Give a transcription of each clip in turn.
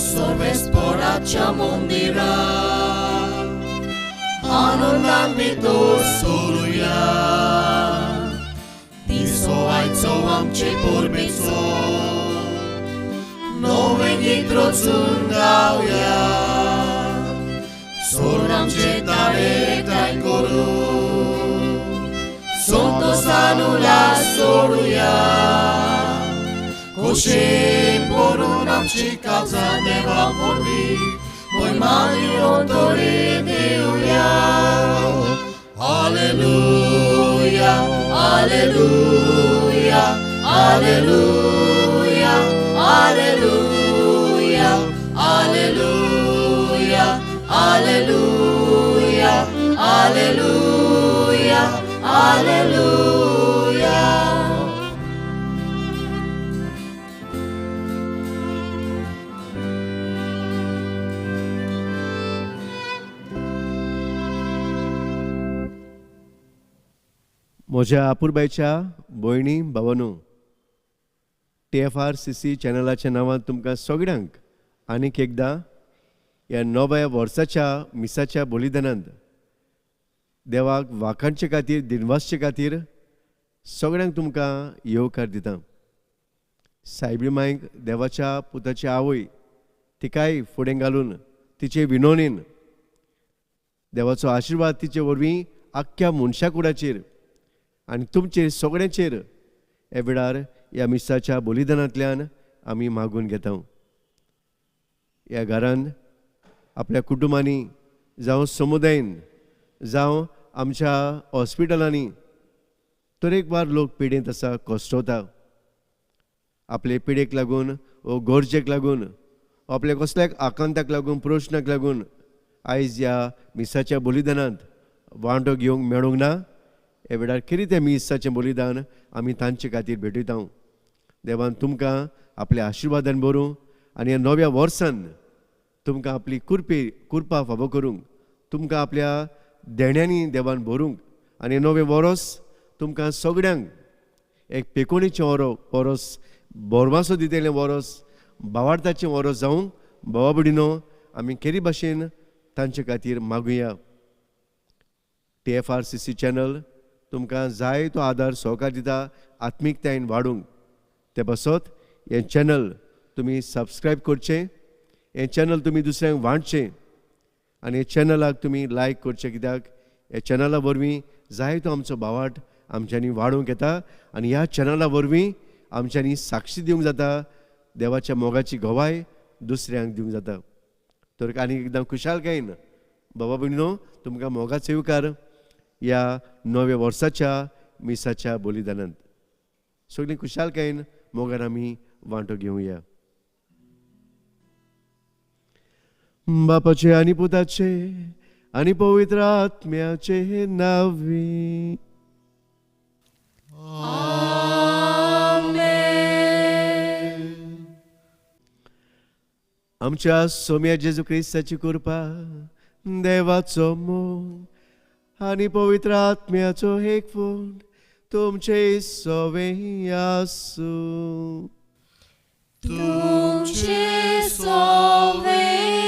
सर्वेस्पोराच्या मंदिरा आनंदान भितर सोरुया. दिसो आयचो आमचे परबेचो नवें गीत रचून गावया. सोर आमचे ताळे एकठांय करून संतोसान उल्हास सोडुया. खोशेन भरून आमची काळजां देवा वरवीं मोहिमा तोरी दिवया. Hallelujah, hallelujah, hallelujah, hallelujah, hallelujah, hallelujah, hallelujah, hallelujah. म्हज्या आपुरबायच्या भयणी भावानू, TFRCC चॅनलाच्या नांवान तुमकां सगळ्यांक आनीक एकदां ह्या नव्या वर्साच्या मिसाच्या बलिदानांत देवाक वाखाणचे खातीर, दिनवासचे खातीर सगळ्यांक तुमकां येवकार दिता. सायबी मायक देवाच्या पुताची आवय तिकाय फुडें घालून तिचे विनोणीन देवाचो आशिर्वाद तिचे वरवीं आख्ख्या मनशा कुडाचेर आनी तुमचेर सगळ्यांचेर ह्या वेळार ह्या मिसाच्या बलिदानांतल्यान आमी मागून घेता. ह्या घरान आपल्या कुटुंबांनी जावं समुदायन जावं आमच्या हॉस्पिटलांनी तरेकवार लोक पिडेंत आसा, कश्टवता. आपले पिडेक लागून वो गरजेक लागून, आपल्या कसल्याक आकांताक लागून, प्रश्नाक लागून आयज ह्या मिसाच्या बलिदानांत वांटो घेवंक मेळूंक ना. ह्या वेळार कितें तें मिसाचें बलिदान आमी तांचे खातीर भेटयता. देवान तुमकां आपल्या आशिर्वादान भरूं आनी ह्या नव्या वर्सान तुमकां आपली कुरपे कुरपा फावो करूंक, तुमकां आपल्या देण्यांनी देवान भरूंक आनी नवें वरोस तुमकां सगळ्यांक एक पेकोणीचें वरो वरोस, बोरवासो दितलें वरोस, बावार्थाचें वरोस जावंक भावा भयणीनो आमी केरी भाशेन तांचे खातीर मागुया. TFRCC channel तुमकां जाय तो आदार सहकार दिता आत्मिकतायेन वाडूंक. ते पासत हें चॅनल तुमी सबस्क्रायब करचें, हें चॅनल तुमी दुसऱ्यांक वांटचें आनी हे चॅनलाक तुमी लायक करचें, कित्याक ह्या चॅनला वरवीं जाय तो आमचो भावाट आमच्यांनी वाडोवंक येता आनी ह्या चॅनला वरवीं आमच्यांनी साक्षी दिवंक जाता, देवाच्या मोगाची गवाय दुसऱ्यांक दिवंक जाता. तर आनी एकदां खुशालकायेन बाबा भयणीनो तुमकां मोगाचो येवकार ह्या नव्या वर्साच्या मिसाच्या बलिदानांत. सगळीं खुशालकायेन मोगान आमी वांटो घेवया. बापाचे आनी पुताचे आनी पवित्र आत्म्याचे नांवे. आमच्या सोम्या जेजू क्रिस्ताची कृपा, देवाचो मोग आनी पवित्र आत्म्याचो एकवट तुमचे सवे आसूं. तुमचे सवे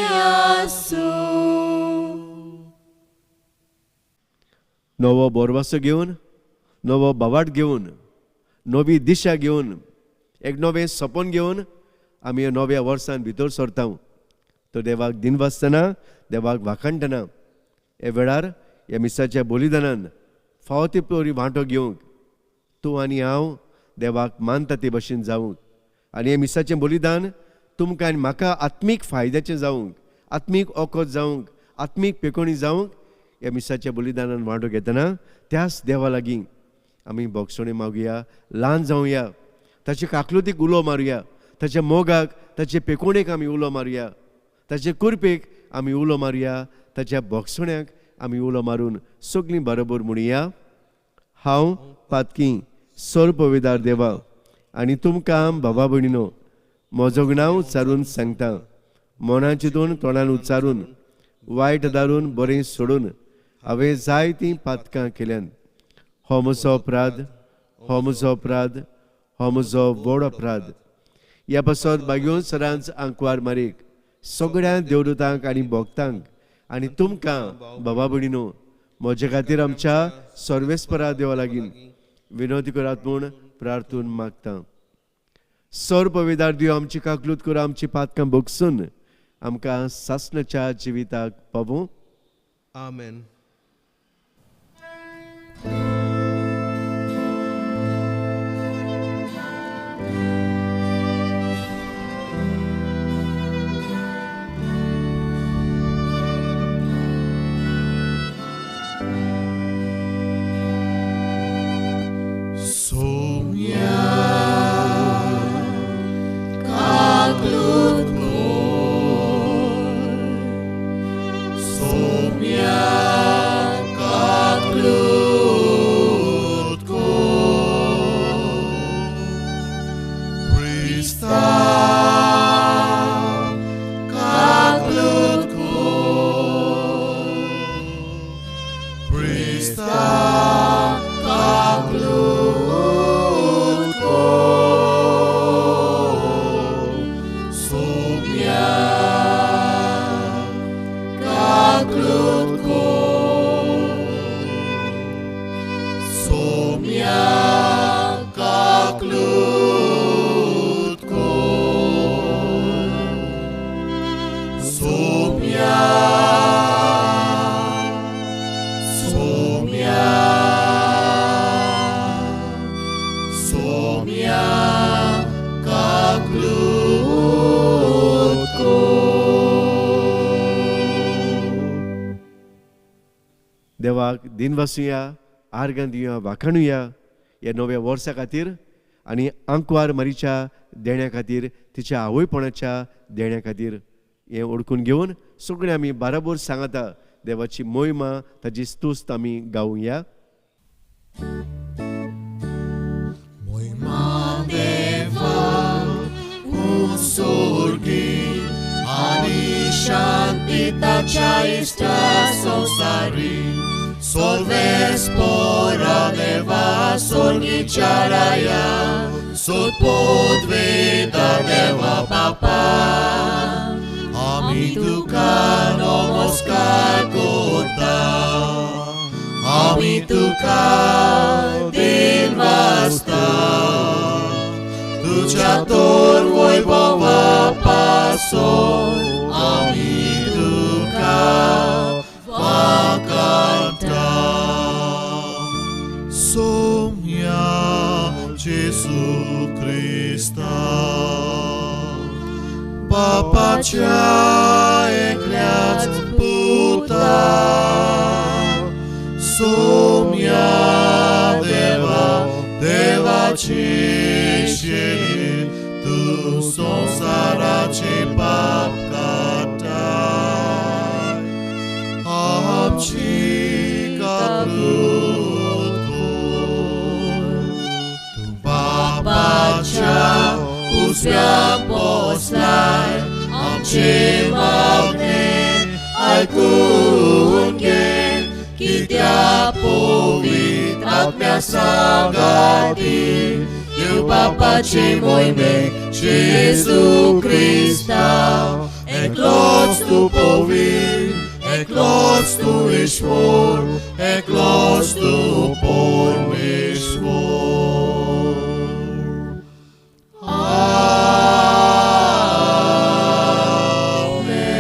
आसूं. नवो बोरवासो घेवन, नवो बावाट घेवन, नवी दिशा घेवन, एक नवें सपन घेवन आमी नव्या वर्सान भितर सरता. तर देवाक दिनवासतना, देवाक वाखाणटना ह्या वेळार ह्या मिसाच्या बलिदानान फावो ते परी वांटो घेवंक तूं आनी हांव देवाक मानता ते भशेन जावंक आनी हें मिसाचें बलिदान तुमकां आनी म्हाका आत्मीक फायद्याचें जावंक, आत्मीक ओकद जावंक, आत्मीक पेकोणी जावंक ह्या मिसाच्या बलिदानान वांटो घेतना त्याच देवा लागीं आमी बोगसणे मागुया, ल्हान जावया, ताचे काकलुतीक उलो मारुया, ताच्या मोगाक, ताचे पेकोणेक आमी उलो मारुया, ताचे कुरपेक आमी उलो मारुया, ताच्या बोगसण्याक आमी उलो मारून सगळीं बरोबर म्हणुया. हांव पातकी सर्वविदार देवा आनी तुमकां बाबा भयणीनो म्हजो नांव उच्चारून सांगता, मनान चिंतून तोंडान उच्चारून वायट दारून बरें सोडून हांवें जायतीं पातकां केल्यान. हो म्हजो अपराध, हो म्हजो अपराध, हो म्हजो व्हड अपराध. ह्या पासत बागेवन सरांच आंकवार मारीक सगळ्या देवदूतांक आनी भक्तांक आनी तुमकां बाबा भयणीनो म्हजे खातीर आमच्या सर्वेस्परा देवा लागीं विनोदी करात म्हूण प्रार्थून मागता. सर्व पविदार देव आमची काकलूत करून आमची पातकां भोगसून आमकां सासणाच्या जिविताक पावूं. आमेन. देवाक दिनवासुया, आर्गां दिवया, वाखाणुया ह्या नव्या वर्सा खातीर आनी आंकवार मारीच्या देण्या खातीर, तिच्या आवयपणाच्या देण्या खातीर हें ओळखून घेवन सगळें आमी बाराबोर सांगता देवाची मोहिमा, ताची स्तुस्त आमी गावया. मोहिमा देवाक उंसोर्गी आनी शांती ताच्या इश्टा संवसारी सर्वेस्परा देवा स्वर्गीच्या राया सोदपोद वेदा देवा बापा आमी तुका नमस्कार करता, आमी तुका दिनवासता, तुज्या तर वैभवा पासून आमी तुका वाखाणता. सोम्या जेजू क्रिस्ता बापाच्या एकल्याच पुता, सोम्या देवा देवाची शेरी तूं संवसाराचे पाप काडटाय, आमची काकूत कर. तूं बापाच्या उजव्या बसलाय, आमचे मागणें आयकून घे, कित्याक पवित्र आत्म्या सांगाती देव बापाचे मोहिमे जेजू क्रिस्ता, एकलोच तूं पवित्र, एकलोच तूं ईश्वर, एकलोच तूं परमेश्वर. आमेन.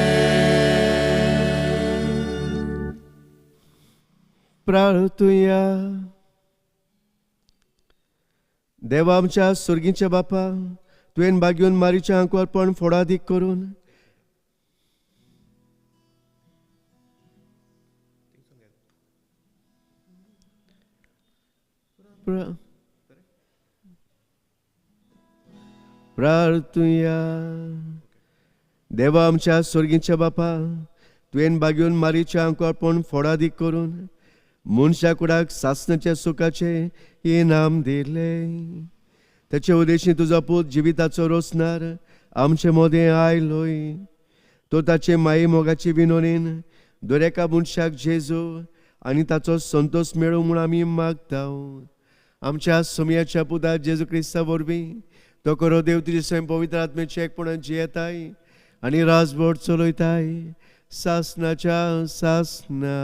प्रार्थुया. देवा आमच्या सुर्गीच्या बापा, तुवें बागेवन मारीच्या आंकवारपण फोडादीक करून प्रार्थुया. देवा आमच्या सुर्गीच्या बापा, तुवें बागेवन मारीच्या आंकवारपण फोडादीक करून मनशा कुडाक सासणाच्या सुखाचें इनाम दिलें. ताचे उदेशी तुजो पूत जिविताचो रोसणार आमचे मदें आयलोय. तो ताचे माई मोगाचे विनोनीन दरेका मनशाक जेजू आनी ताचो संतोश मेळूं म्हूण आमी मागता. आमच्या सोमयाच्या पुता जेजू क्रिस्ता वरवीं तो करो देव तुजे स्वयं पवित्र आत्म्याचे एकपणान जियेताय आनी राजवट चलयताय सासनाच्या सासना.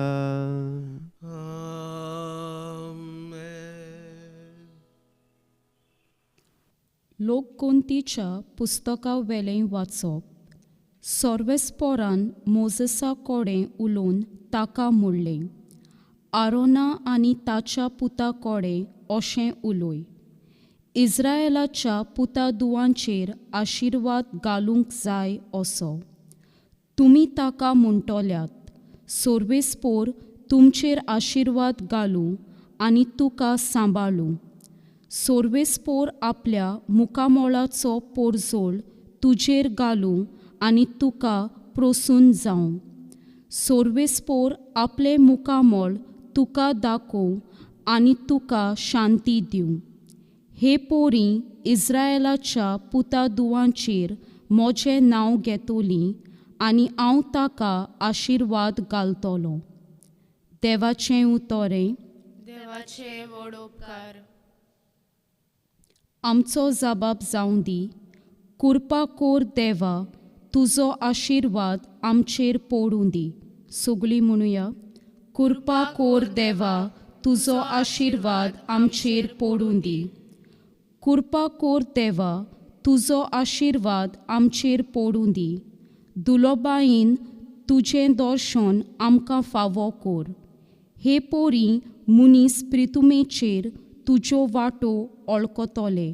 लोकगोंतीच्या पुस्तका वेलें वाचप. सोर्वेस्पोरान मोजेसा कोडें उलोवन ताका म्हणलें, आरोना आनी ताच्या पुता कोडें अशें उलोय, इस्रायलाच्या पुता दुवांचेर आशिर्वाद घालूंक जाय असो तुमी ताका म्हणटल्यात, सोर्वेस्पोर तुमचेर आशिर्वाद घालूं आनी तुका सांबाळूं. सोर्वेस्पोर आपल्या मुखामोळाचो पोरजोळ तुजेर घालूं आनी तुका प्रोसून जावं. सोर्वेस्पोर आपलें मुखामोळ तुका दाखोवं आनी तुका शांती दिवं. हे पोरी इस्रायलाच्या पुता दुवांचेर म्हजें नांव घेतोली आनी हांव ताका आशिर्वाद घालतलो. देवाचें उतोरें. देवाचे व्हड उपकार. आमचो जबाब जावं दी. कुरपा कोर देवा, तुजो आशिर्वाद आमचेर पडूं दी. सगळीं म्हणुया, कुरपा कोर देवा, तुजो आशिर्वाद आमचेर पडूं दी. कुरपा कोर देवा, तुजो आशिर्वाद आमचेर पडूं दी. दुलोबायेन तुजें दर्शन आमकां फावो कोर. हे पोरी मनीस प्रितुमेचेर तुज्यो वाटो ओळखतले.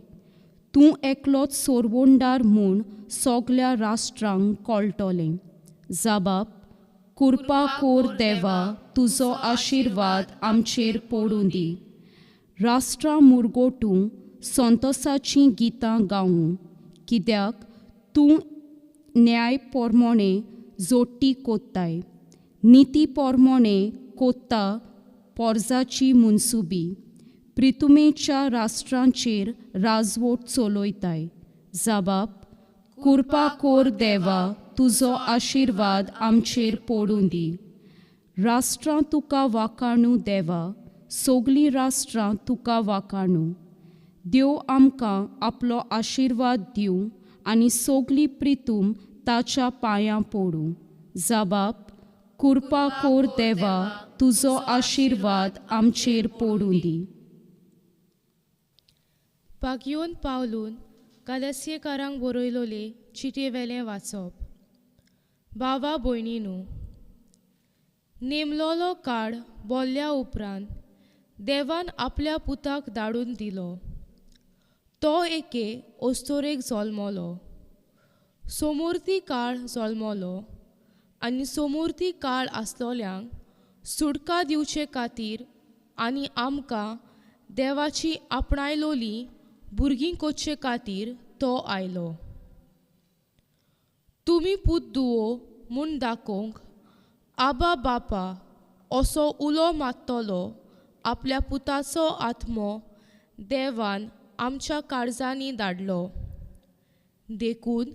तूं एकलोच सोरवंडार म्हूण सगल्या राष्ट्रांक कळटलें. जबाब, कुरपा कोर देवा, तुजो आशिर्वाद आमचेर पडूं दी. राष्ट्रां मुरगोटूं संतोसाचीं गितां गावूं, कित्याक तूं न्याय पोरमोणे जोडटी कोत्ताय, निती पोरमोणे कोत्ता पोरजाची मनसुबी. प्रितुमेच्या राष्ट्रांचेर राजवट चलयताय. जबाब, कुरपा कोर देवा, तुजो आशिर्वाद आमचेर पडूं दी. राष्ट्रां तुका वाखाणू देवा, सगळीं राष्ट्रां तुका वाखाणू. देव आमकां आपलो आशिर्वाद दिवं आनी सगळीं प्रितूम ताच्या पांयां पडूं. जबाब, कुरपा कोर देवा, तुजो आशिर्वाद आमचेर पडूं दी. पागयोन पावलून गालसियेकारांक बरयलोले चिटयेवेलें वाचप. बाबा भयणीनू, नेमलोलो काळ बोल्ल्या उपरांत देवान आपल्या पुताक धाडून दिलो. तो एके अस्तोरेक जल्मलो, सोमुर्ती काळ जल्मलो आनी सोमुर्ती काळ आसलोल्यांक सुटका दिवचे खातीर आनी आमकां देवाची आपणायलोली भुरगीं कोचचे खातीर तो आयलो. तुमी पूत दुवो म्हूण दाखोवंक आबा बापा असो उलो मारतलो आपल्या पुताचो आत्मो देवान आमच्या काळजांनी धाडलो. देखून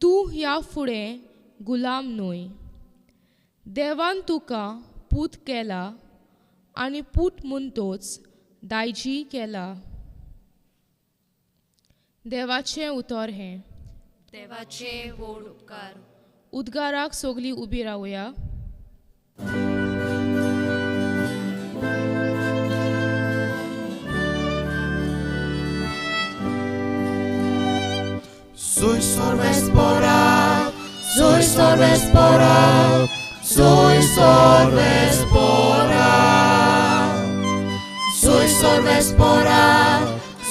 तूं ह्या फुडें गुलाम न्हय, देवान तुका पूत केला आनी पूत म्हणटोच दायजी केला. देवाचें उतर हें. देवाचे व्हड उपकार. उद्गाराक सगळीं उबी रावया. Soy sorvespora, soy sorvespora, soy sorvespora. Soy sorvespora,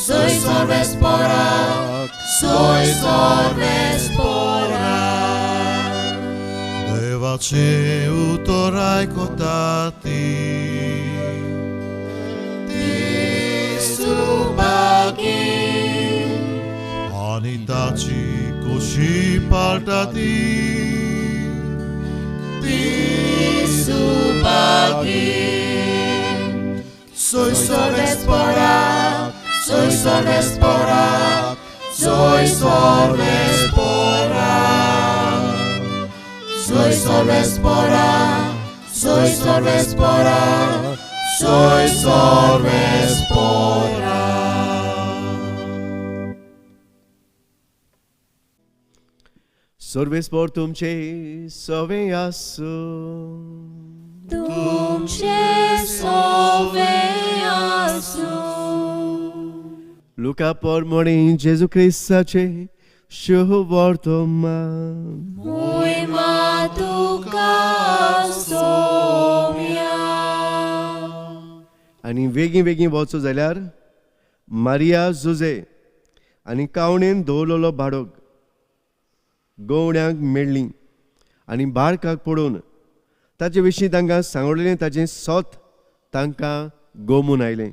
soy sorvespora, soy sorvespora. Devace utorai kotati, tisubaki. Anitaci koshi partati, tisubaki. Soy sorvespora, soy sorvespora, soy sorvespora. Soy sorvespora, soy sorvespora, soy sorvespora. सर्वेस्पोर तुमचे सवे आसूं. तुमचे सोवे आसूं. लुका पोरमोणी जेजू क्रिस्ताचे शुभवर्तमान. मोहिमा तुका सोम्या. आनी वेगीं वेगीं वचो जाल्यार मारिया जुजे आनी कावणेन दवरलेलो बाडोक गवण्याक मेळ्ळी आनी बाळकाक पडोवन ताचे विशीं तांकां सांगलें. ताचें सोत तांकां गोमून आयलें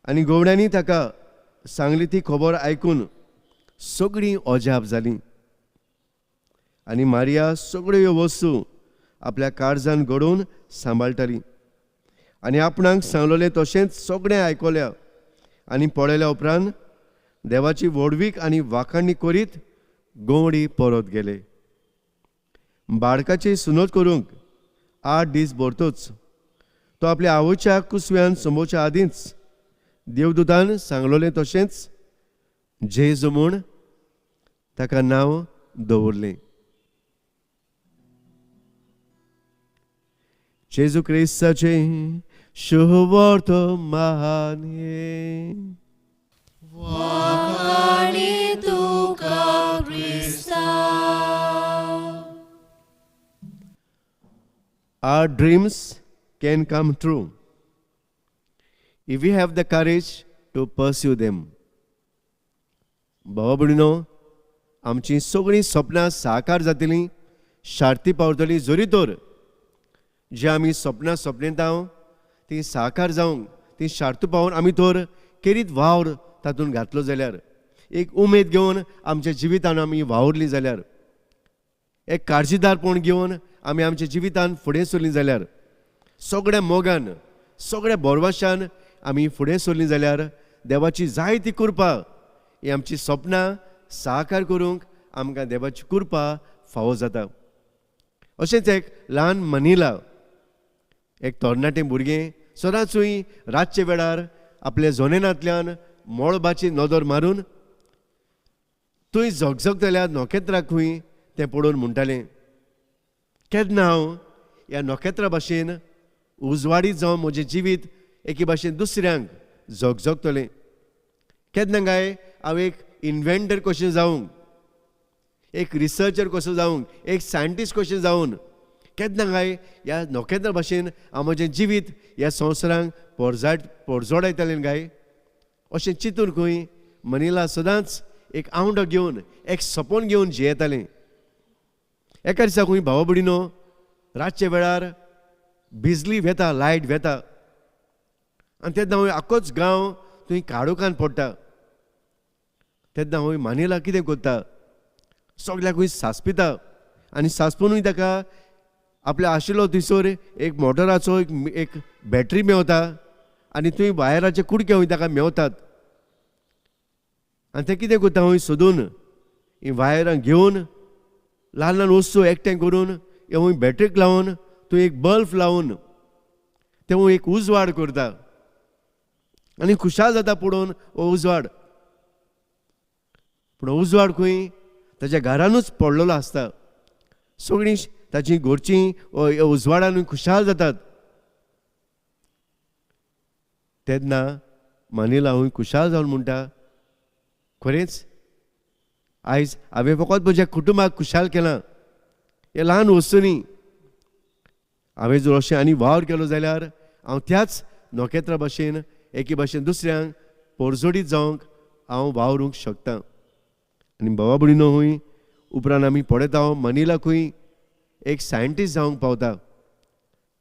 आनी गवड्यांनी ताका सांगली ती खबर आयकून सगळीं अजाप जालीं. आनी मारिया सगळ्यो ह्यो वस्तू आपल्या काळजान घडोवन सांबाळटाली आनी आपणाक सांगलेलें तशेंच सगळें आयकल्या आनी पळयल्या उपरांत देवाची व्हडवीक आनी वाखाणी करीत गंवडी परत गेले. बाळकाची सुनत करूंक 8 दीस भरतूच तो आपल्या आवयच्या कुसव्यान सोंपोवच्या आदींच देवदूतान सांगलेलें तशेंच जेजू म्हूण ताका नांव दवरलें. जेजू क्रिस्ताचें शुभवर्तमान. वाखाणी तुका क्रिस्ता. Our dreams can come true if we have the courage to pursue them. भावा भयणीनो, आमची सगळीं सपनां साकार जातलीं, शार्ती पावतली जरी तर जे आमी सपनां सपनेता ती साकार जावंक, ती शार्ती पावून आमी तर केरीत वावर तातूंत घातलो जाल्यार, एक उमेद घेवन आमच्या जिवितान आमी वावुरलीं जाल्यार, एक काळजीदारपण घेवन आमी आमच्या जिवितान फुडें सरलीं जाल्यार, सगळ्या मोगान सगळ्या बोरवाशान आमी फुडें सरलीं जाल्यार देवाची जायती कृपा ही आमची सपनां साकार करूंक आमकां देवाची कृपा फावो जाता. अशेंच एक ल्हान मनीला एक तरणाटें भुरगें सदांचूय रातच्या वेळार आपल्या जनेनांतल्यान मळबाची नदर मारून थंय झगझगतल्या नखेत्राकूय तें पळोवन म्हणटालें, केन्ना हांव ह्या नखेत्रा भाशेन उजवाडीत जावन म्हजें जिवीत एके भाशेन दुसऱ्यांक झगझगतलें, केन्ना काय हांव एक इन्व्हेंटर कशें जावंक, एक रिसर्चर कसो जावंक, एक सायंटिस्ट कशें जावन केन्ना काय ह्या नखेत्रा भाशेन हांव म्हजें जिवीत ह्या संवसारांक पोरजोडायतलें काय अशें चिंतून खंय मनीला सदांच एक आवंडो घेवन एक सपन घेवन जियेतालें. एका दिसा खंय भावा भयणीनो रातच्या वेळार बिजली वेता, लायट वेता आनी तेन्ना हूंय आख्खोच गांव थंय काळोखान पडटा. तेन्ना हूंय मानिला कितें करता, सगल्याकूय सांसपिता आनी सांसपुनूय ताका आपल्या आशिल्लो थंयसर एक मोटराचो एक बॅटरी मेवता आनी थंय वायराचे कुडके हूंय ताका मेवतात आनी तें कितें करता हूंय सोदून ही वायरां घेवन ल्हान ल्हान वस्तू एकठांय करून हूंय बॅटरीक लावन थंय एक बल्ब लावन तें हूंय एक उजवाड करता आनी खुशाल जाता पळोवन हो उजवाड. पूण उजवाड खंय ताच्या घरानूच पडलेलो आसता. सगळीं ताची घरचीं उजवाडानूय खुशाल जातात. तेन्ना मानिला हूंय खुशाल जावन म्हणटा, खरेंच आयज हांवें फकत म्हज्या कुटुंबाक खुशाल केलां हे ल्हान वस्तूंनी. हांवें जर अशें आनी वावर केलो जाल्यार हांव त्याच नखेत्रा भाशेन एके भाशेन दुसऱ्यांक पोरजोडीत जावंक हांव वावरूंक शकता. आनी भावा भयणीनो हूंय उपरांत आमी पळयता मनीलाकूय एक सायंटिस्ट जावंक पावता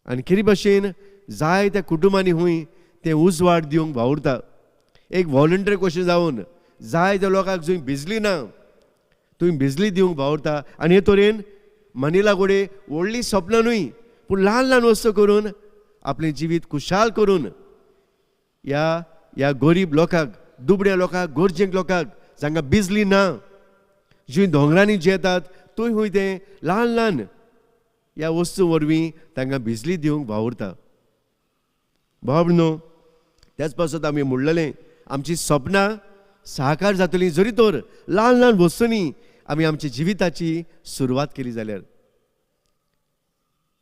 आनी खेरी भाशेन जाय त्या कुटुंबांनी हूंय तें उजवाड दिवंक वावुरता. एक व्हॉलंटियर कशें जावन जाय त्या लोकांक जंय भिजली ना थंय भिजली दिवंक वावुरता. आनी हे तरेन मनीला कडेन व्हडलीं सपनां न्हय पूण ल्हान ल्हान वस्तू करून आपलें जिवीत खुशाल करून ह्या ह्या गरीब लोकांक, दुबड्या लोकांक, गरजेक लोकांक जांकां बिजली ना, जी दोंगरांनी जियेतात थंय हूंय तें ल्हान ल्हान ह्या वस्तू वरवीं तांकां बिजली दिवंक वावुरता. भाव भयणीनो, त्याच पासत आमी म्हणलेलें आमची सपनां साकार जातलीं जरी तर ल्हान ल्हान वस्तूंनी आमी आमच्या जिविताची सुरवात केली जाल्यार.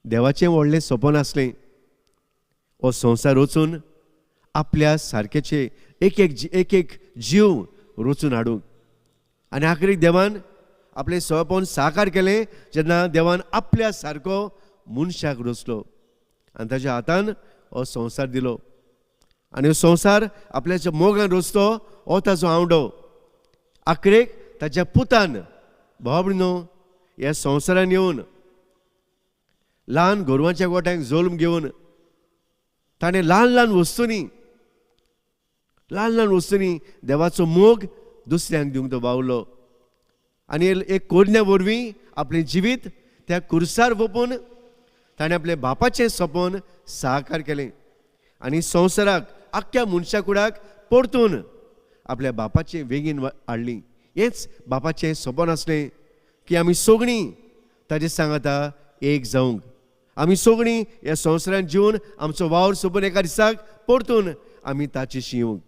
देवाचें व्हडलें सपन आसलें हो संवसार वचून आपल्या सारकेचे एक एक एक एक जीव रचून हाडूंक. आनी आखरीक देवान आपलें सपन साकार केलें जेन्ना देवान आपल्या सारको मनशाक रचलो आनी ताच्या हातान हो संवसार दिलो. आनी हो संवसार आपल्याच्या मोगान रचलो हो ताचो आवडो. आखरेक ताच्या पुतान भाव भयणीनो ह्या संवसारान येवन ल्हान गोरवांच्या गोट्यांक जल्म घेवन ताणें ल्हान ल्हान वस्तूंनी ल्हान ल्हान वस्तूंनी देवाचो मोग दुसऱ्यांक दिवंक तो वावलो. आनी एक कोरण्या वरवीं आपलें जिवीत त्या कुर्सार वोपून ताणें आपल्या बापाचें सपन साकार केलें आनी संवसाराक आख्ख्या मनशा कुडाक परतून आपल्या बापाचें वेगीन हाडली. हेंच बापाचें सपन आसलें की आमी सगळीं ताजे सांगाता एक जावंक, आमी सगळीं ह्या संवसारांत जिवन आमचो वावर सोंपून एका दिसाक परतून आमी ताचेशी येवंक.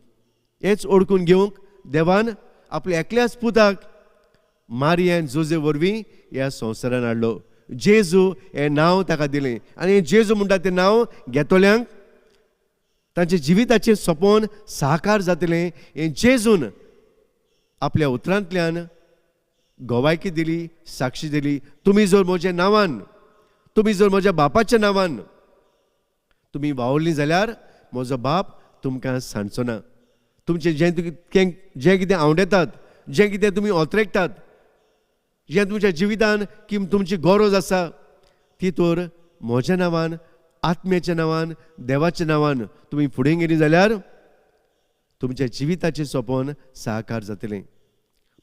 हेंच ओळखून घेवंक देवान आपल्या एकल्याच पुताक मारियान जोजे वरवीं ह्या संवसारान हाडलो. जेजू हें नांव ताका दिलें आनी जेजू म्हणटा तें नांव घेतल्यांक तांच्या जिविताचें सपन साकार जातलें हें जेजून आपल्या उतरांतल्यान गवायकी दिली, साक्षी दिली. तुमी जर म्हज्या नांवान, तुमी जर म्हज्या बापाच्या नांवान तुमी वावुरलीं जाल्यार म्हजो बाप तुमकां सांडचो ना. तुमचें जें जें कितें आवडेतात, जें कितें तुमी ओतरेकतात, जें तुमच्या जिवितान की तुमची गरज आसा ती तर म्हज्या नांवान, आत्म्याच्या नांवान, देवाच्या नांवान तुमी फुडें गेलीं जाल्यार तुमच्या जिविताचें सपन साकार जातलें.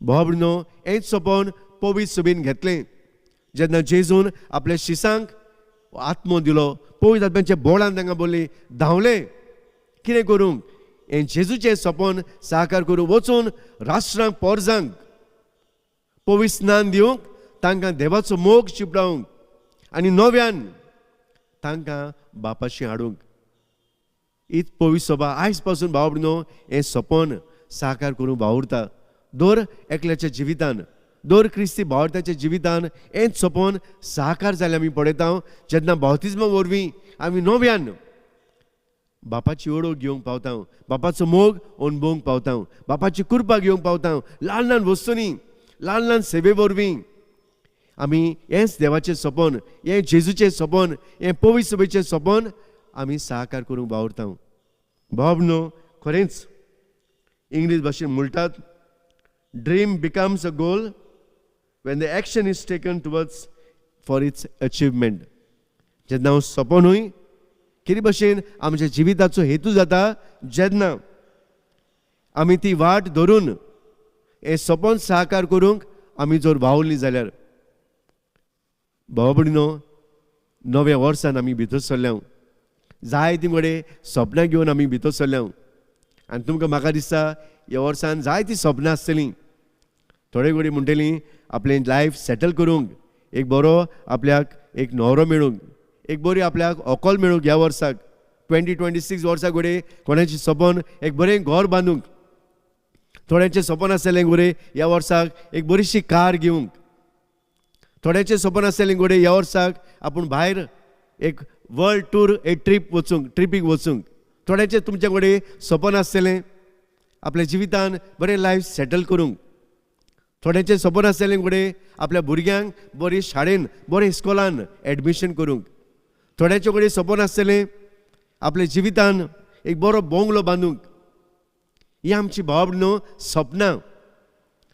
भाव भयणीनो हेंच सपन पवित्र सभेन घेतलें जेन्ना जेजून आपल्या शिसांक आत्मो दिलो. पवित्र आत्म्याच्या बोळान तांकां बोल्ली धांवले कितें करूंक हें जेजूचें सपन साकार करूंक वचून राष्ट्रांक पोरजांक पवित्र स्नान दिवंक, तांकां देवाचो मोग शिंपडावंक आनी नव्यान तांकां बापाशी हाडूंक. हीच पवित्र सभा आयज पासून भाव भयणीनो हें सपन साकार करूंक वावुरता. दर एकल्याच्या जिवितान, दर क्रिस्ती भावार्थाच्या जिवितान हेंच सपन साकार जालें आमी पळयता जेन्ना बाप्तिज्मा वरवीं आमी नव्यान बापाची ओळख घेवंक पावता, बापाचो मोग अणभवंक पावता, बापाची कृपा घेवंक पावता. ल्हान ल्हान वस्तूंनी, ल्हान ल्हान सेवे वरवीं आमी हेंच देवाचें सपन, हें जेजूचें सपन, हें पवित्र सभेचें सपन आमी साकार करूंक वावुरता. भाव भयणीनो खरेंच इंग्लीश भाशेन म्हणटात, dream becomes a goal when the action is taken towards for its achievement. जेन्ना हांव सपनूय कितें भशेन आमच्या जिविताचो हेतू जाता जेन्ना आमी ती वाट धरून हें सपन साकार करूंक आमी जर वावुरलीं जाल्यार. भाव भयणीनो नव्या वर्सान आमी भितर सरल्या, जायतीं कडेन सपनां घेवन आमी भितर सरल्या आनी तुमकां म्हाका दिसता ह्या वर्सान जायतीं सपनां आसतलीं. थोडे कडेन म्हणटलीं आपलें लायफ सेटल करूंक, एक बरो आपल्याक एक न्हवरो मेळूंक, एक बरी आपल्याक व्हंकल मेळूंक ह्या वर्साक 2026 वर्सा घडये कोणाचें सपन एक बरें घर बांदूंक, थोड्यांचें सपन आसतलें घडये ह्या वर्साक एक बरीशी कार घेवंक, थोड्यांचें सपन आसतलें घडये ह्या वर्साक आपूण भायर एक वर्ल्ड टूर एक ट्रीप वचूंक, ट्रिपीक वचूंक. थोड्यांचें तुमच्या कडेन सपन आसतलें आपल्या जिवितान बरें लायफ सेटल करूंक. थोड्यांचें सपन आसतलें घडये आपल्या भुरग्यांक बरी शाळेन, बरें इस्कॉलान एडमिशन करूंक. थोड्यांचे कडेन सपन आसतलें आपल्या जिवितान एक बरो बोंगलो बांदूंक. ही आमची भाव भयणीनो सपनां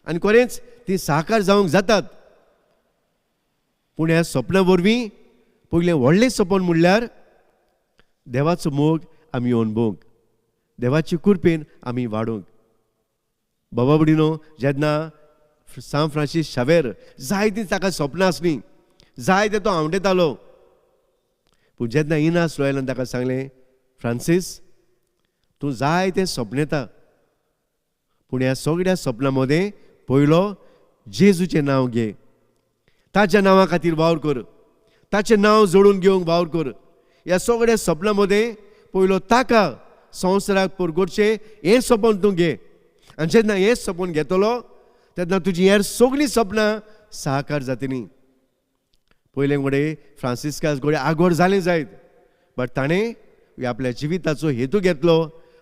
आनी खरेंच ती साकार जावंक जातात. पूण ह्या सपनां वरवीं पयलें व्हडलें सपन म्हणल्यार देवाचो मोग आमी अणभवंक, देवाची कृपेन आमी वाडोवंक. बाबा भयणीनो जेन्ना सांत फ्रांसीस शावेर जायतीं ताका सपनां आसलीं, जायते तो आवडेतालो, पूण जेन्ना इनास लोयलान ताका सांगलें, फ्रांसीस तूं जायते सपनेता, पूण ह्या सगळ्या सपनां मदें पयलो जेजूचें नांव घे, ताच्या नांवा खातीर वावर कर, ताचें नांव जोडून घेवंक वावर कर. ह्या सगळ्या सपनां मदें पयलो ताका संवसाराक परगटचें हें सपन तूं घे आनी जेन्ना हें सपन घेतलो तेन्ना तुजी हेर सगळीं सपनां साकार जातलीं. पयलें घडये फ्रांसिस्कास घडये आगोर जालें जायत, बट ताणें आपल्या जिविताचो हेतू घेतलो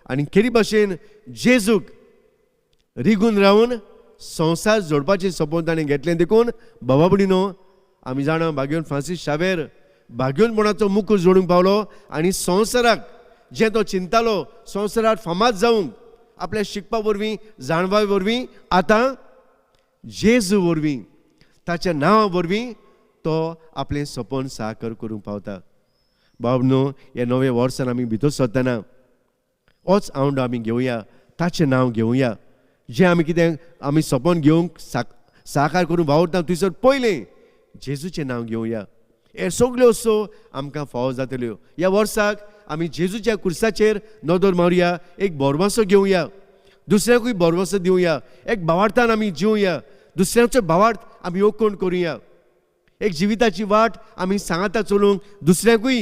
आनी केरी भाशेन जेजूक रिगून रावन संवसार जोडपाचें सपन ताणें घेतलें. देखून बाबा भयणीनो, आमी जाणा भाग्योन फ्रांसीस शावेर भाग्योनपणाचो मुकूट जोडूंक पावलो आनी संवसाराक जें तो चिंतालो संवसारार फामाद जावंक आपल्या शिकपा वरवीं, जाणवाय वरवीं, आतां जेजू वरवीं, ताच्या नांवा वरवीं तो आपलें सपन साकर करूंक पावता. बाब न्हू, ह्या नव्या वर्सान आमी भितर सरतना होच आवंडो आमी घेवया, ताचें नांव घेवया. जें आमी कितें आमी सपन घेवंक साकार करूंक वावुरता थंयसर पयलें जेजूचें नांव घेवया. हे सगल्यो वस्तू आमकां फावो जातल्यो. ह्या वर्साक आमी जेजूच्या कुर्साचेर नदर मारुया, एक भरवंसो घेवया, दुसऱ्याकूय भरवंसो दिवया, एक भावार्थान आमी जिवया, दुसऱ्यांचो भावार्थ आमी ओकोण करुया, एक जिविताची वाट आमी सांगाता चलूंक दुसऱ्याकूय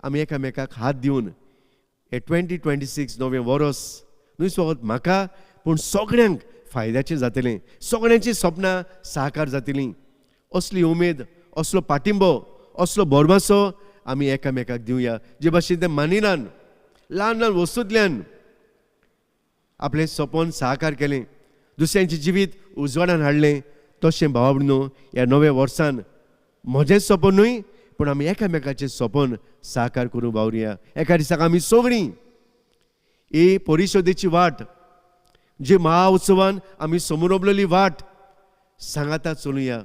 आमी एकामेकाक हात दिवन हे 2026 नवें वरस न्हय फकत म्हाका पूण सगळ्यांक फायद्याचें जातलें, सगळ्यांचीं सपनां साकार जातलीं. असली उमेद, असलो पाटिंबो, असलो भरवंसो आमी एकामेकाक दिवया. जे भाशेन ते मानिनान ल्हान ल्हान वस्तूंतल्यान आपलें सपन साकार केलें, दुसऱ्यांचें जिवीत उजवाडान हाडलें, तशें भावा भयणीनो ह्या नव्या वर्सान म्हजें सपन न्हय पूण आमी एकामेकाचें सपन साकार करूंक वावरुया. एका दिसाक आमी सगळीं ही परिशदेची वाट, जी महाउत्सवान आमी समोर वाट सांगाता चलुया.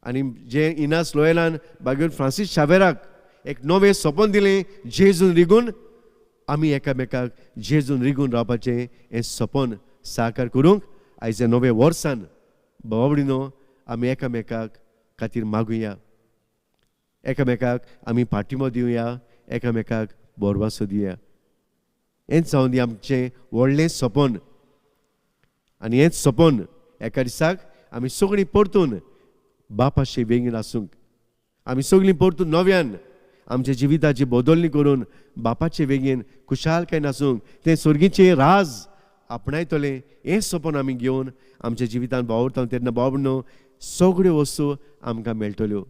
आनी जे इनास लोयलान बागेर फ्रांसीस शावेराक एक नवें सपन दिलें जेजून रिगून, आमी एकामेकाक जेजून रिगून रावपाचें हें सपन साकार करूंक आयज नव्या वर्सान भावा भयणीनो आमी एकामेकाक खातीर मागुया, एकामेकाक आमी पाठिंबो दिवया, एकामेकाक भरवंसो दिवया. हेंच जावन दी आमचें व्हडलें सपन. आनी हेंच सपन एका दिसाक आमी सगळीं परतून बापाशी वेगीन आसूंक, आमी सगळीं परतून नव्यान आमच्या जिविताची बदलणी करून बापाचे वेगीन खुशालकायेन आसूंक, तें सर्गीचें राज आपणायतलें हें सपन आमी घेवन आमच्या जिवितान वावुरता तेन्ना बाबा न्हू सगळ्यो वस्तू आमकां मेळटल्यो.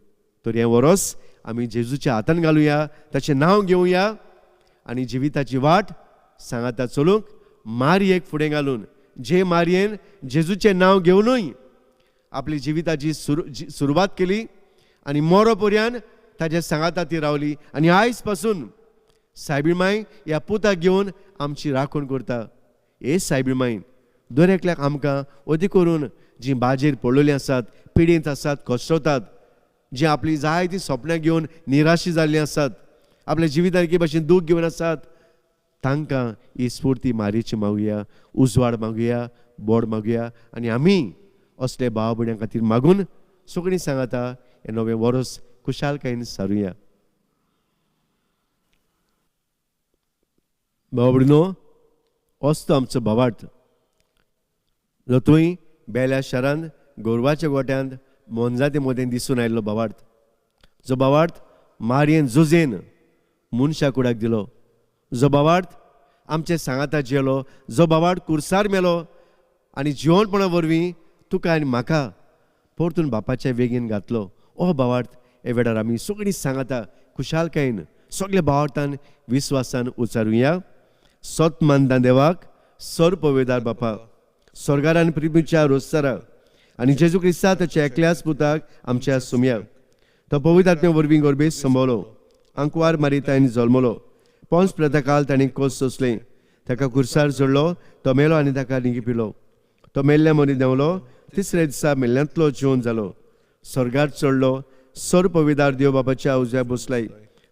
तर हें वरस आमी जेजूच्या हातान घालुया, ताचें नांव घेवया आनी जिविताची वाट सांगाता चलूंक मारयेक फुडें घालून, जे मारयेन जेजूचें नांव घेवनूय आपली जिविताची सुरवात केली आनी मोरो पर्यान ताच्या सांगाता ती रावली आनी आयज पासून सायबीण माय ह्या पुताक घेवन आमची राखण करता. हे सायबीण माय दर एकल्याक आमकां अदीक करून जीं बाजेर पडलेलीं आसात, पिडेंत आसात, कश्टवतात, जीं आपली जायतीं सपनां घेवन निराशी जाल्लीं आसात, आपल्या जिवितान एके भाशेन दूख घेवन आसात, तांकां ही स्फुर्ती मारयेची मागुया, उजवाड मागुया, बोड मागुया. आनी आमी असले भाव भयण्यां खातीर मागून सगळीं सांगाता हें नवें वरस खुशालकायेन सारुया. भाव भयणीनो, असो आमचो भावार्थ जो थंय बेल्या शारांत गोरवाच्या गोट्यांत मोनजाती मदें दिसून आयिल्लो भावार्थ, जो भावार्थ मारयेन जुजेन मनशा कुडाक दिलो, जो भावार्थ आमचे सांगाता जेलो, जो भावार्थ कुर्सार मेलो आनी जिवनपणा वरवीं तुका आनी म्हाका परतून बापाच्या वेगेन घातलो. ओ भावार्थ हे वेळार आमी सगळीं सांगाता खुशालकायेन सगल्या भावार्थान विस्वासान उचारुया. सत मानता देवाक सर पवेदार बापा, स्वर्गार प्रिमीच्या रोस्तारा आनी जेजू क्रिस्ता ताच्या एकल्याच पुताक आमच्या सुमयाक, तो पवित्र आत्म्या वरवीं गोरबेस संभवलो, आंकवार मारितायन जल्मलो, पोंस प्रताकाल ताणें कोस सोंसलें, ताका कुर्सार चडलो, तो मेलो आनी ताका निगिपिलो, तो मेल्ल्या मदीं देंवलो, तिसऱ्या दिसा मेल्ल्यांतलो जिवन जालो, स्वर्गार चडलो, सर पविदार देव बाबाच्या उजव्या बसलाय,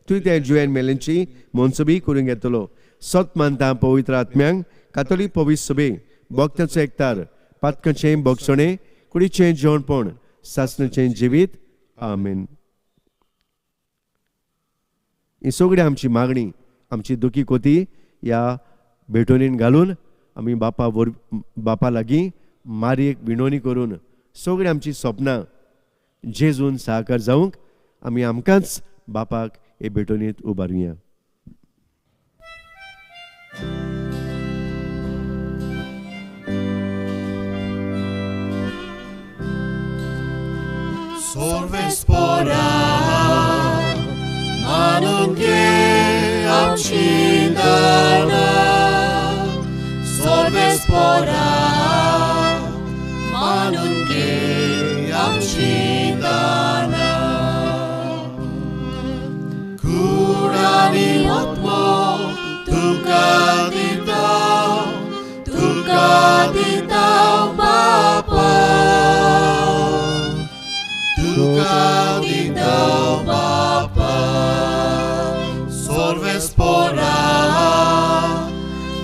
तूं त्या जुयेन मेल्यांची मनसबी करून घेतलो. सत मानता पवित्र आत्म्यांक, कातोलीक पवित्र सभे, भक्तांचो एकतार, पातकाचें भोगसणें, कुडीचें जेवणपण, सासणाचें जिवीत. आमेन. ही सगळी आमची मागणी, आमची दुखी कोती ह्या भेटवणीन घालून आमी बापा लागीं मारयेक विनवणी करून सगळीं आमची सपनां जेजून साकार जावंक आमी आमकांच बापाक हे भेटवणींत उबारुया. सोर्वेस्पोरा मानून घे आमची दानां सोर्वेस्पोरा मानून घे आमची दानां कूड आनी आत्मो तुका दिता तुका दिता बापा तुका दिता बापा सोर्वेस्पोरा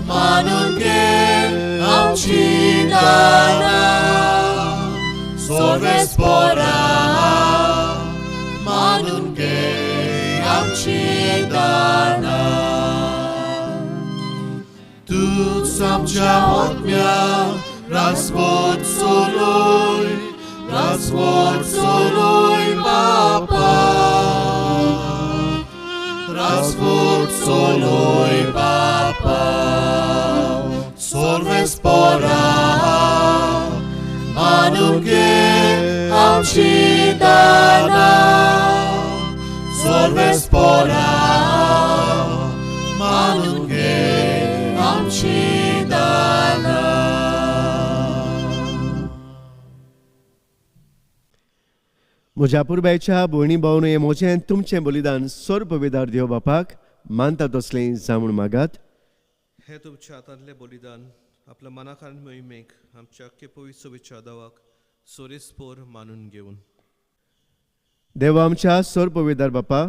मानून घे आमची दानां सोर्वेस्पोरा मानून घे आमची दानां तूंच आमच्या आत्म्याक रासवत चलय रासवत चलय बापा रासवत चलय बापा सोर्वेस्पोरा मानून घे आमची दानां सोर्वेस्पोरा मानून घे आमची दानां. म्हज्या पुरबायच्या भयणी भावनो हें म्हजें तुमचें बलिदान सर्व पविदार देव बापाक मानता तसलें जावून मागात. हे तुमच्या हातांतलें बलिदान आपल्या मनाक आनी मोहिमेक आमच्या अख्खे पवित्र सोबीच्या देवाक सोरेस्पोर मानून घेवन. देवा आमच्या सर्व पविदार बापा,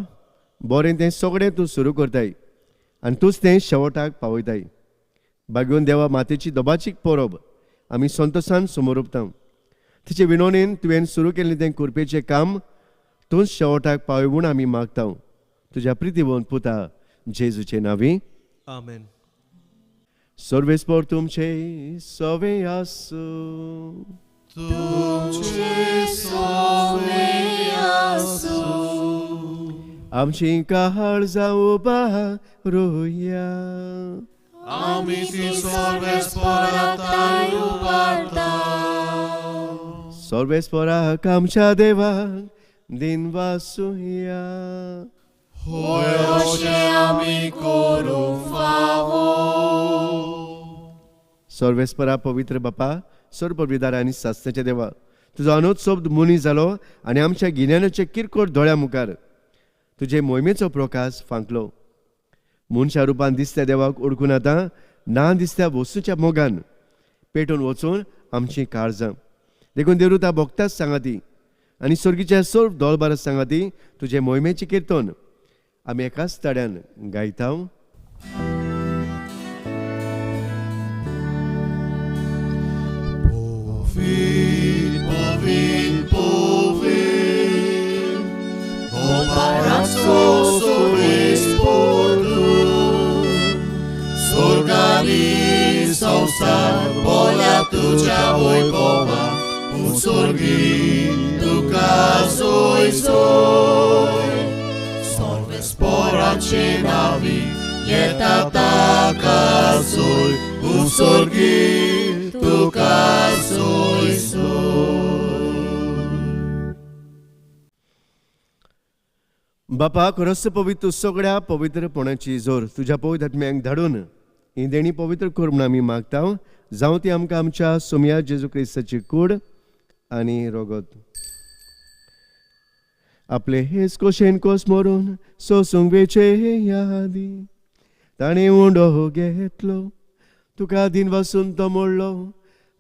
बरें तें सगळें तूं सुरू करताय आनी तूंच तें शेवटाक पावयताय. बागेवन देवा मातेची दबाचीक परब आमी संतोसान समोर उरता. तिचे विनोणेन तुवें सुरू केल्लें तें कुरपेचें काम तूंच शेवटाक पावय म्हूण आमी मागता तुज्या प्रितीवन पुता जेजूचे नांवी. आमेन. सर्वेस्पोर तुमचे सवे आसूं. तुमचे सवे आसूं. आमची काळ जावं रोया. आमी ती सोर्वेस्पोरा ताय उबारता. सर्वेस्पोराक आमच्या देवाक दिनवासुया. होय अशें आमी करूंक फावो. सर्वेस्परा पवित्र बापा, सर्वविदार आनी सासण्याच्या देवा, तुजो अनोत्सव मुनी जालो आनी आमच्या गिन्यानाचे किरकोळ दोळ्या मुखार तुजे मोहिमेचो प्रकाश फांकलो. मनशा रुपान दिसत्या देवाक ओळखून आतां ना दिसत्या वस्तूच्या मोगान पेटून वचून आमचीं काळजां देखून देवरुता भोगताच सांगाती आनी स्वर्गीच्या सर्व दोळबारच सांगाती तुजे मोहिमेचें किर्तन आमी एकाच ताड्यान गायता. संसार बोल्या तुज्या वैभवा उंसर्गी तुका सोय सोय सर्वेस्पोराचे नावी येता ताका सोय उंसर्गी तुका सोय सोय. बापा खरोच पवित्र सगळ्या पवित्रपणाची जोर तुज्या पवित्र आत्म्यांक धाडून ही देणी पवित्र कर म्हूण आमी मागता. जावं ती आमकां आमच्या सोमया जेजू क्रिस्ताची कूड आनी रोगत. आपले हेच कोशेन कोस मरून सोसूंक वेचे यादी ताणें उंडो घेतलो तुका दिन वासून तो मोडलो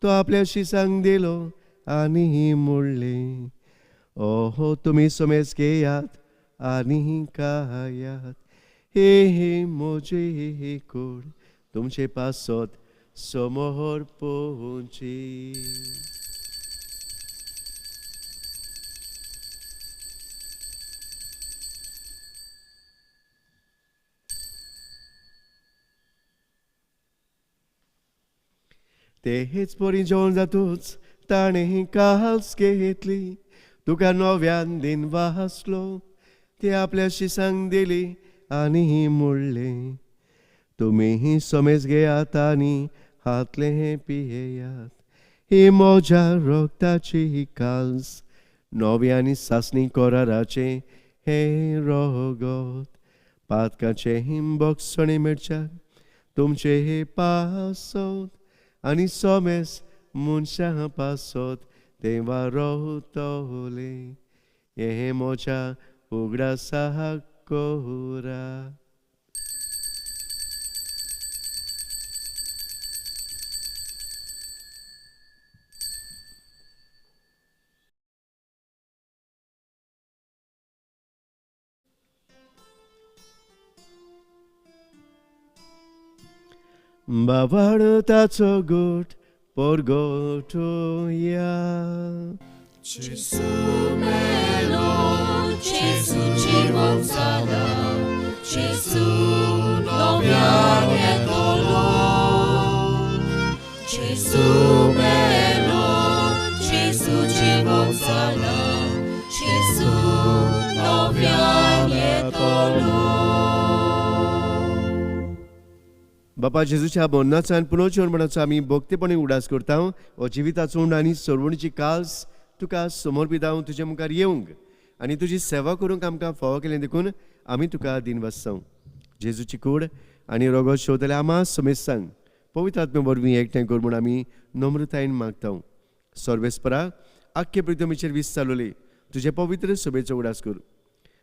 तो आपल्या शिसांक दिलो आनी मोडलें ओहो तुमी सोमेस घेयात आनी खायात हे हे म्हजे कूड तुमचे पासत समोर पोंची. ते हेच परी जेवण जातूच ताणें काल्स घेतली तुका नव्यान दिन वासलो ते आपल्या शिसांक दिली आनी मोडलें तुमी समेज घेयात आनी हातले पियेयात ही म्हज्या रक्ताची काल्स नवे आनी सासणी कोराराचें हें रोगोत पातकाचें बोगसणें मेळच्याक तुमचें हे पासत आनी सोमेस मनशां पासत देवा रोवतलें हें म्हज्या उगडासाक कोरा. बाबाडताचो गोट परगोटोया. Gesù melo, Gesù ci volsana, Gesù noviane dolo. Gesù melo, Gesù ci volsana, Gesù noviane dolo. बापा जेजूच्या मरणाचो आनी पुनर्जन्मणाचो आमी भक्तीपणी उडास करता. हो जिविताचो उंड आनी सरवणीची काल्स तुका समर्पिता. तुजे मुखार येवंक आनी तुजी सेवा करूंक आमकां फावो केलें देखून आमी तुका दिनवासता. जेजूची कूड आनी रोगो शोधले आमा समेस्तांक पवित्र आत्मे वरवीं एकठांय कर म्हूण आमी नम्रतायेन मागता. सर्वेस्परा आख्खे प्रितमीचेर वीस चालवली तुजे पवित्र सभेचो उडास कर.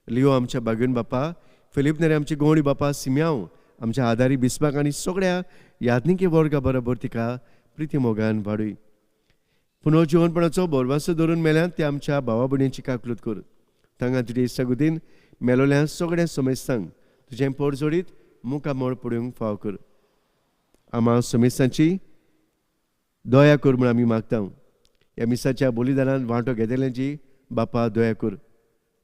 लियो आमच्या बागेवन बापा, फिलीप नेरे आमचे गोवणी बापा, सिम्यांव आमच्या आदारी बिस्माक आनी सगळ्या याज्ञिकी वर्गा बरोबर तिका प्रिती मोगान वाडय. पुनर्जिवनपणाचो बोरवासो धरून मेल्यात ते आमच्या भावा भयणींची काकलूत कर. तांकां तुजे इश्टागुतीन मेलोल्या सगळ्या समेस्तांक तुजें पोट जोडीत मुखामळ पडूंक फाव कर. आमा समेस्तांची दया कर म्हूण आमी मागता. ह्या मिसाच्या बलिदानान वांटो घेतल्यांची बापा दया कर.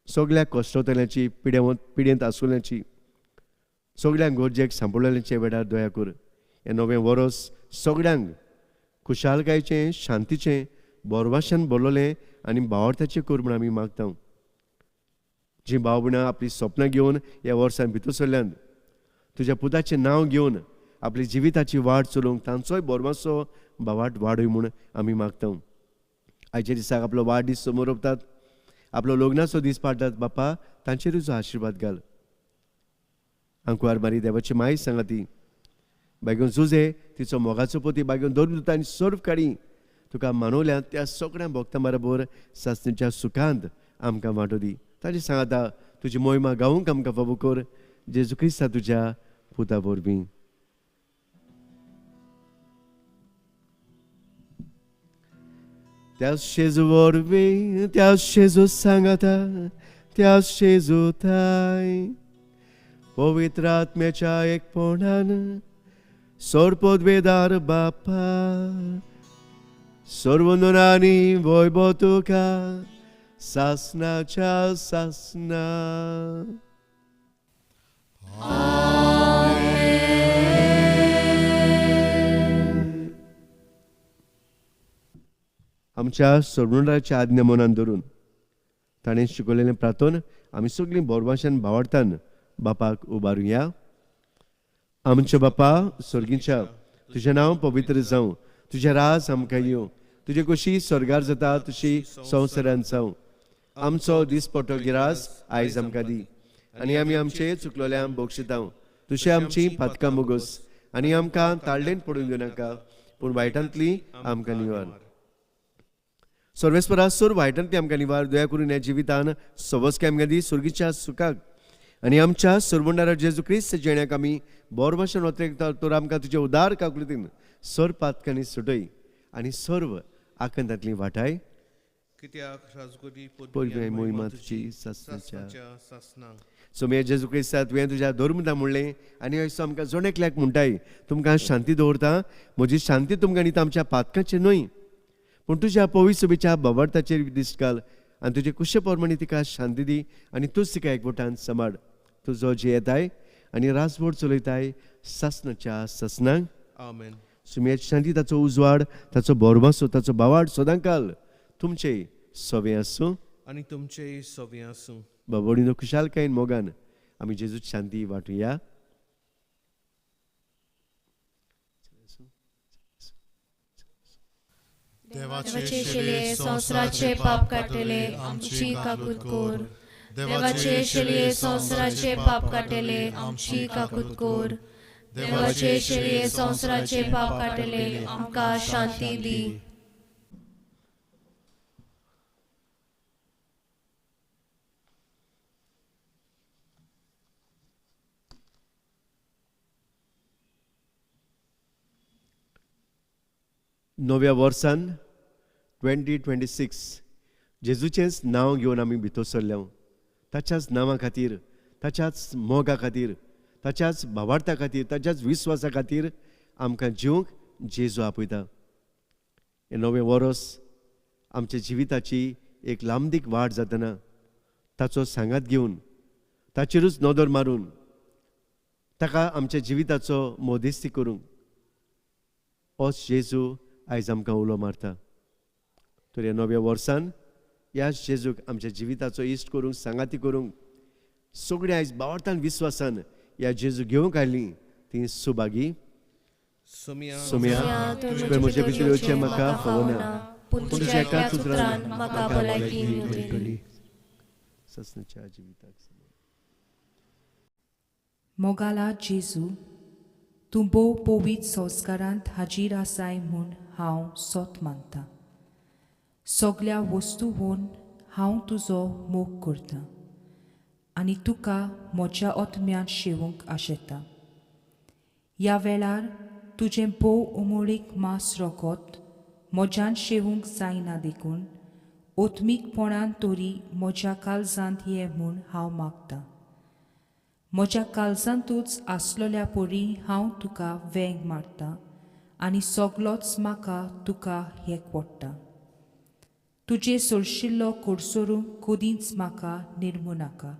सगळ्या कश्टोतल्यांची, पिडेंत आसुल्यांची, सगळ्यांक गरजेक सांपडलेल्यांचे वेळार दया कर. हें नवें वरोस सगळ्यांक खुशालकायेचें, शांतीचें, बोरवाशान भरलेलें आनी भावार्थाचें कर म्हूण आमी मागता. जीं भाव भयणां आपलीं सपनां घेवन ह्या वर्सान भितर सरल्यांत, तुज्या पुताचें नांव घेवन आपली जिविताची वाट चलोवंक तांचोय बोरवासो भावार्थ वाडय म्हूण आमी मागता. आयच्या दिसाक आपलो वाडदीस समोर रोपतात, आपलो लग्नाचो दीस पाडटात, बापा तांचेर तुजो आशिर्वाद घाल. आंकवार मारी देवाची माय सांगा ती बायगून जुजे तिचो मोगाचो पोती बायगून दोन आनी सर्व काडी तुका मानवल्या त्या सगळ्या भक्तां बरोबर सासणीच्या सुखांत आमकां वांटो दी. ताची सांगाता तुजी मोहिमा गावूंक आमकां फावो कर जेजू क्रिस्ता तुज्या पुता वरवीं. त्या शेजू वरवीं, त्या शेजू सांगाता, त्या शेजू थाय पवित्र आत्म्याच्या एकपणान सोरपोदवेदार बापा सर्वंदनानी वैभव तुका सासनाच्या सासना. आमच्या सर्वंदाच्या आज्ञा मनान धरून ताणें शिकवलेलें प्रार्थन आमी सगळीं बोरवाशान भावार्थान बापाक उबारुया. आमच्या बापा स्वर्गीच्या, तुजें नांव पवित्र जावं, तुजें राज आमकां येवं, तुजे कशी स्वर्गार जाता तशी संवसारान जावं. आमचो दिसपट्टो गिरास आयज आमकां दी आनी आमी आमचे चुकलोल्यांक बक्षितांव तशें आमची पातकां बोगस आनी आमकां ताळ्ळेन पडून घेवनाका, पूण वायटांतली आमकां निवार. सर्वेस्परा सोर वायटांतली आमकां निवार. दया करून ह्या जिवितान सवस्काय आमकां दी स्वर्गीच्या सुखाक आनी आमच्या सरवंडारा जेजू क्रिस्त जेण्याक आमी बोर भाशेन वतले तर आमकां तुजे उदार काकुळतीन सर्व पातकांनी सुटय आनी सर्व आकांतांतली वाटाय. कित्याक मोहिमा तुजी सासणाच्या सोम्या जेजू क्रिस्ता तुवें तुज्या धर्मता म्हणलें आनी असो आमकां जण एकल्याक म्हणटाय तुमकां शांती दवरता, म्हजी शांती तुमकां न्ही आमच्या पातकाचेर न्हय पूण तुज्या पवित्र भावार्थाचेर दिश्ट घाल आनी तुजे कुशे प्रमाणे तिका शांती दी आनी तूंच तिका एकवटान सांबाळ. तुजो जे येताय आनी राजवट चलयताय सासणाच्या सासणाक. आमेन. सुम्याची शांती, ताचो उजवाड, ताचो बोरवासो, ताचो भावार्थ सदांकाल तुमचे सवे आसूं आनी तुमचेय सवे आसूं. बाबोडीनो खुशालकायेन मोगान आमी जेजूची शांती वांटुया. देवाचे शेलये संवसाराचे पाप काडटले आमची काकूत कोर. देवाचे शेलये संवसाराचे पाप काडटले आमची काकूत कोर. देवाचे शेलये संवसाराचे पाप काडटले आमकां शांती दी. नव्या वर्सान 2026 जेजूचेंच नांव घेवन आमी भितर सरल्या. ताच्याच नांवा खातीर, ताच्याच मोगा खातीर, ताच्याच भावार्था खातीर, ताच्याच विस्वासा खातीर आमकां जिवंक जेजू आपयता. हें नवें वर्स आमच्या जिविताची एक लांबदीक वाट जातना ताचो सांगात घेवन, ताचेरूच नदर मारून, ताका आमच्या जिविताचो मोदेस्ती करूंक होच जेजू आयज आमकां उलो मारता. तर ह्या नव्या वर्सान ह्या जेजूक आमच्या जिविताचो इश्ट करूंक, सांगाती करूंक सगळीं आयज बावडतान विस्वासान ह्या जेजू घेवंक आयलीं ती सुभागी. सोम्या, तुवें म्हजे भितर येवचें म्हाका फावना, पूण तुज्या एकाच उतरान म्हाका भलायकी मेळटली. ससनाच्या जिविताक मोगाला जेजू, तूं भोव पवित्र संस्कारांत हाजीर आसाय म्हूण हांव सोत मानता. सगल्या वस्तूवन हांव तुजो मोग करतां आनी तुका म्हज्या आत्म्यांत शेवूंक आशेता. ह्या वेळार तुजें भोव उमळीक मास रोखत म्हज्यान शेवूंक जायना देखून आत्मीकपणान तरी म्हज्या काळजांत ये म्हूण हांव मागतां. म्हज्या काळजांतूच आसलेल्या परी हांव तुका वेंग मारता आनी सगलोच म्हाका तुका हेक पडटा. तुजे सोरशिल्लो कोडसोरूंक कदींच म्हाका निर्मू नाका.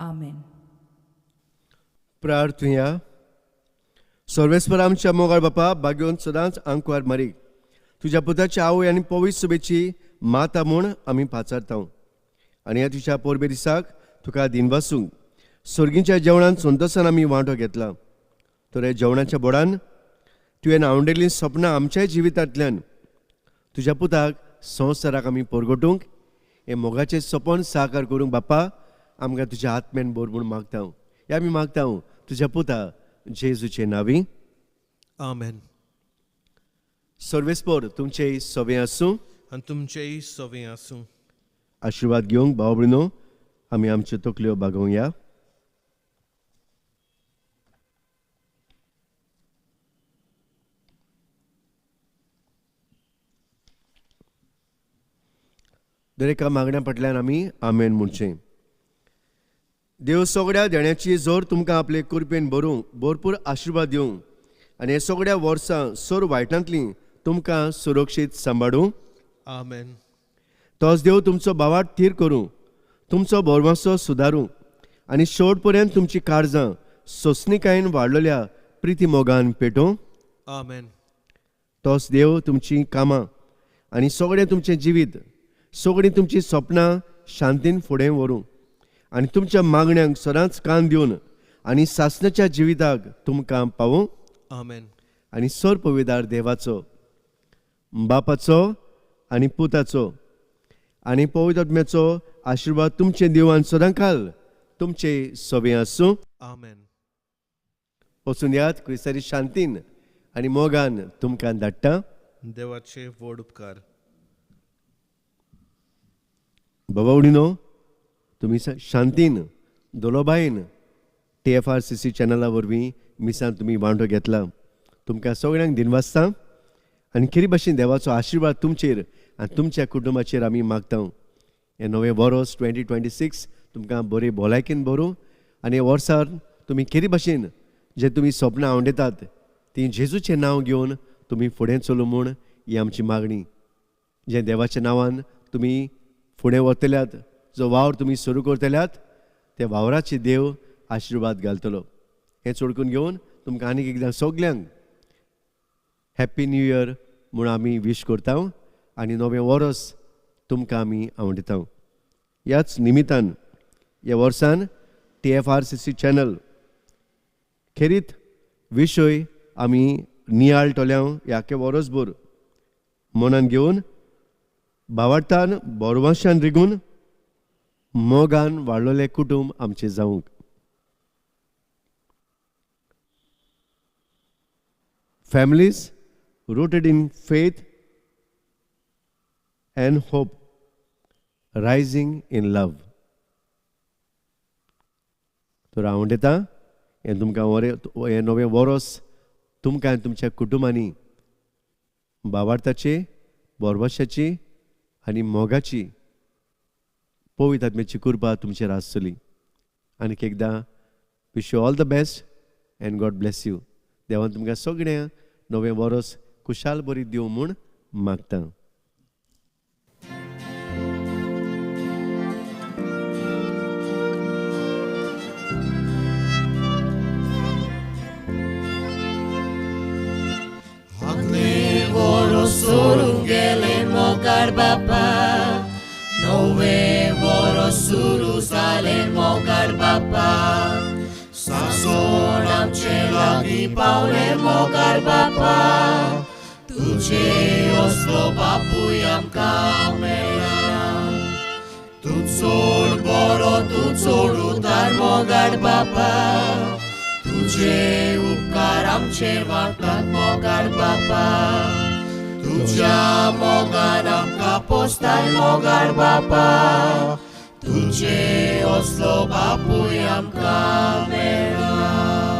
आमेन. प्रार्थुया. सर्वेस्पर आमच्या मोगाळ बापा, बागेवन सदांच आंकवार मारीक तुज्या पुताची आवय आनी पवित्र सुबेची माता म्हूण आमी पाचारता आनी ह्या तुज्या परबे दिसाक तुका दिनवासूंक सर्गीच्या जेवणान संतोसान आमी वांटो घेतला. तर ह्या जेवणाच्या बोडान तुवें आवडलेलीं सपनां आमच्याय जिवितांतल्यान तुज्या पुताक संवसाराक आमी परगटूंक हें मोगाचें सपन साकार करूंक बापा आमकां तुज्या आत्म्यान बोर म्हूण मागता. हें आमी मागता तुज्या पुता जेजूचे नांवी. आमेन. सर्वेस्पर तुमचेय सवें आसूं आनी तुमचेय सवें आसूं. आशिर्वाद घेवंक भाव भयणो आमी आमच्यो तकल्यो बागोवया. दरेका मागण्या फाटल्यान आमी आमेन म्हणचें. देव सगळ्या देण्याची जोर तुमकां आपले कृपेन भरूंक भरपूर आशिर्वाद दिवं आनी हे सगळ्या वर्सां सोर वायटांतलीं तुमकां सुरक्षीत सांबाळूं. आमेन. तोच देव तुमचो भावार्थ थीर करूं, तुमचो भरवंसो सुदारूं आनी शेवट पर्यंत तुमची काळजां सोंसणीकायेन वाडलेल्या प्रिती मोगान पेटोवं. आमेन. तोच देव तुमचीं कामां आनी सगळें तुमचें जिवीत, सगळीं तुमचीं सपनां शांतीन फुडें व्हरूं आनी तुमच्या मागण्यांक सदांच कान दिवन आनी सासणाच्या जिविताक तुमकां पावूं. आमेन. आनी सर पविदार देवाचो, बापाचो आनी पुताचो आनी पवित्र आत्म्याचो आशिर्वाद तुमचे देवान सदांकाल तुमचे सवे आसूं. आमेन. वचून यात क्रिस्तारी शांतीन आनी मोगान तुमकां धाडटा. देवाचे व्हड उपकार. बाबा उडिनो तुमी शांतीन दोलोबायन TFRCC चॅनला वरवीं मिसान तुमी वांटो घेतला. तुमकां सगळ्यांक दिनवासता आनी खेरी भाशेन देवाचो आशिर्वाद तुमचेर आनी तुमच्या कुटुंबाचेर आमी मागता. हें नवें वर्स 2026 तुमकां बरी भलायकेन भरूं आनी ह्या वर्सार तुमी खेरी भाशेन जे तुमी सपनां आवडेतात तीं जेजूचें नांव घेवन तुमी फुडें चलूं म्हूण ही आमची मागणी. जें देवाच्या नांवान तुमी फुडें वतल्यात, जो वावर तुमी सुरू करतल्यात त्या वावराचे देव आशिर्वाद घालतलो. हें चोडकून घेवन तुमकां आनीक एकदां सगल्यांक हॅप्पी न्यू इयर म्हूण आमी वीश करता आनी नवें वर्स तुमकां आमी आवडटा. ह्याच निमितान ह्या वर्सान TFRCC channel खेरीत विशय आमी नियाळटल्या ह्या आख्या वर्सभर. मनान घेवन भावार्थान बोरवाशान रिगून मोगान वाडलोलें कुटुंब आमचें जावंक. Families rooted in faith and hope, rising in love. तर हांव म्हणटा हें तुमकां वरें हें नवें वरोस तुमकां आनी तुमच्या कुटुंबांनी भावार्थाची, बोरवाशाची आनी मोगाची पवित्र आत्म्याची कृपा तुमचेर आसतली. आनीक एकदां wish you all the best and God bless you. देवान तुमकां सगळ्यांक नवें वरोस खुशाल बरी दिवं म्हूण मागता. सोडून गेले मोगार बापा, नवे वरोस सुरू जालें मोगार बापा, सासोण आमचे लागीं पावले मोगार बापा, तुजे असलो बापूय आमकां मेळना. तूं चड बरो, तूं चड उदार मोगार बापा, तुजे उपकार आमचेर वाडटात मोगार बापा, तुज्या मोगान आमकां पोसताय मोगार बापा, तुजे असलो बापूय आमकां मेळना.